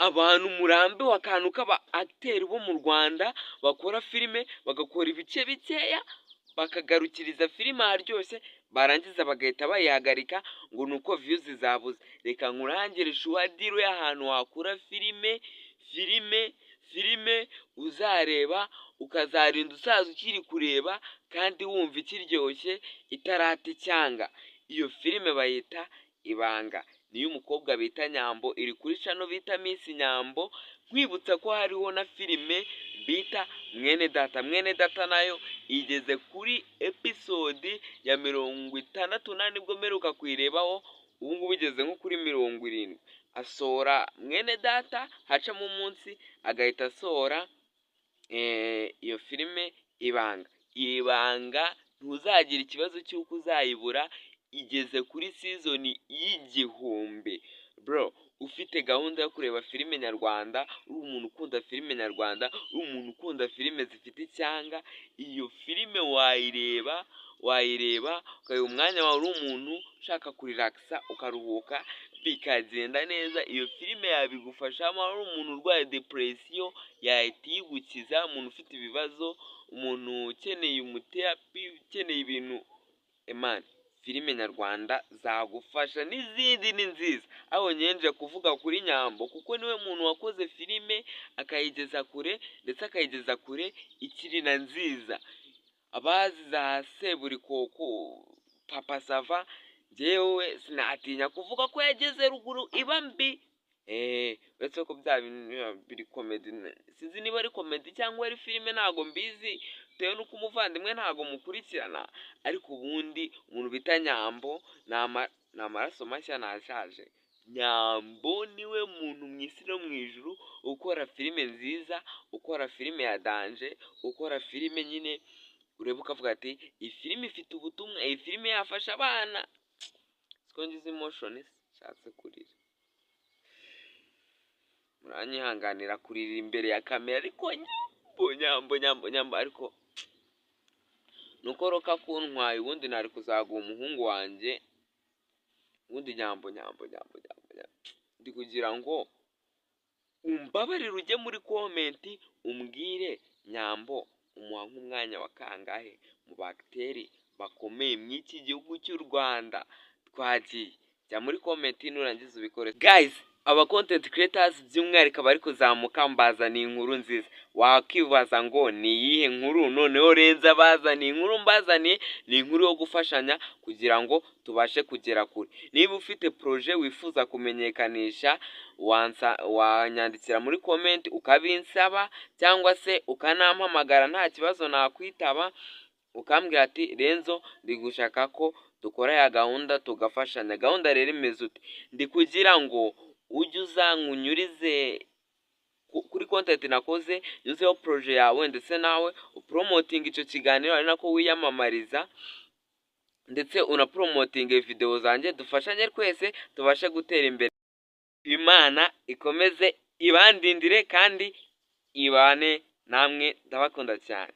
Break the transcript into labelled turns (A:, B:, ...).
A: Abantu murambiwe akantu k'aba acteur bo mu Rwanda bakora filime, bagakora ibice bikeya, bakagarukiriza filime aharyoshye, barangiza bagahita bayihagarika ngo ni uko views zabuze. Reka nkurangire sure deal y'ahantu wakura filime uzareba ukazarinda usaza ukiri kureba kandi wumva ikiryoshye, itarata icyanga. Iyo filime bayita Ibanga, niyo umukobwa bita Nyambo, iri kuri channel bita Miss Nyambo. Nkwibutsa ko hariho na filime bita Mwene Data. Mwene Data nayo igeze kuri episode ya 60 na nibwo mperuka kuyirebaho, ubu ngubu igeze nko kuri 70. Asohora Mwene Data, hacamo umunsi agahita asohora iyo filime Ibanga. Ibanga ntuzagira ikibazo cy'uko uzayibura, igeze kuri season y'1000. Bro, ufite gahunda yo kureba filime nyarwanda, uri umuntu ukunda filime nyarwanda, uri umuntu ukunda filime zifite icyanga, iyo filime wayireba, wayireba ukareba umwanya wawe, uri umuntu ushaka kurelaxa, ukaruhuka bikagenda neza, iyo filime yabigufashamo. Ari umuntu urwaye depression yahita iyigukiza, umuntu ufite ibibazo, umuntu ukeneye umutherapy, ukeneye ibintu, emani filime nyarwanda zagufasha n'izindi ni nziza. Aho ngenje kuvuga kuri Nyambo kuko niwe muntu wakoze filime akayigeza kure, ndetse akayigeza kure ikiri na nziza. Abazi za Seburikoko, Papa Sava, njyewe sinatinya kuvuga ko yageze ruguru iba mbi, uretse ko bya bintu biri comedy, sinzi niba ari comedy cyangwa ari filime, ntabwo mbizi, bitewe n'uko umuvandimwe ntabwo mukurikirana. Ariko ubundi umuntu bita Nyambo ni amaraso mashya, ntashaje. Nyambo niwe muntu mu isi no mu ijuru ukora filime nziza, ukora filime ya danger, ukora filime nyine ureba ukavuga ati: "Iyi filime ifite ubutumwa, iyi filime yafasha abana." Siko ngize emotion, nshatse kurira, muranyihanganira kurira imbere ya kamera. Ariko Nyambo, Nyambo, Nyambo, Nyambo, ariko nuko roka kuntwaye, ubundi nari kuzaguha umuhungu wanjye ubundi. Nyambo, Nyambo, Nyambo, Nyambo, ndi kugira ngo umbabarire ujye muri comment umbwire: Nyambo umuha nk'umwanya wa kangahe mu ba acteur bakomeye mu iki gihugu cy'u Rwanda? Twagiye, jya muri comment nurangiza ubikore. Guys, aba content creators, by'umwihariko abari kuzamuka, mbazaniye inkuru nziza. Wakibaza ngo ni iyihe nkuru noneho renze abazaniye? Inkuru mbazaniye ni inkuru yo gufashanya kugira ngo tubashe kugera kure. Niba ufite projet wifuza kumenyekanisha, wanyandikira muri comment ukabinsaba, cyangwa se ukanampamagara, nta kibazo nakwitaba, ukambwira ati: "Renzo, ndi gushaka ko dukora ya gahunda tugafashanya." Gahunda rero imeze ute? Ndi kugira ngo ujye uza nkunyurize kuri content nakoze, nyuzeho projet yawe, ndetse nawe upromotinga icyo kiganiro, ari nako wiyamamariza, ndetse unapromotinge videwo zanjye, dufashanye twese tubashe gutera imbere. Imana ikomeze ibandindire kandi ibane namwe, ndabakunda cyane.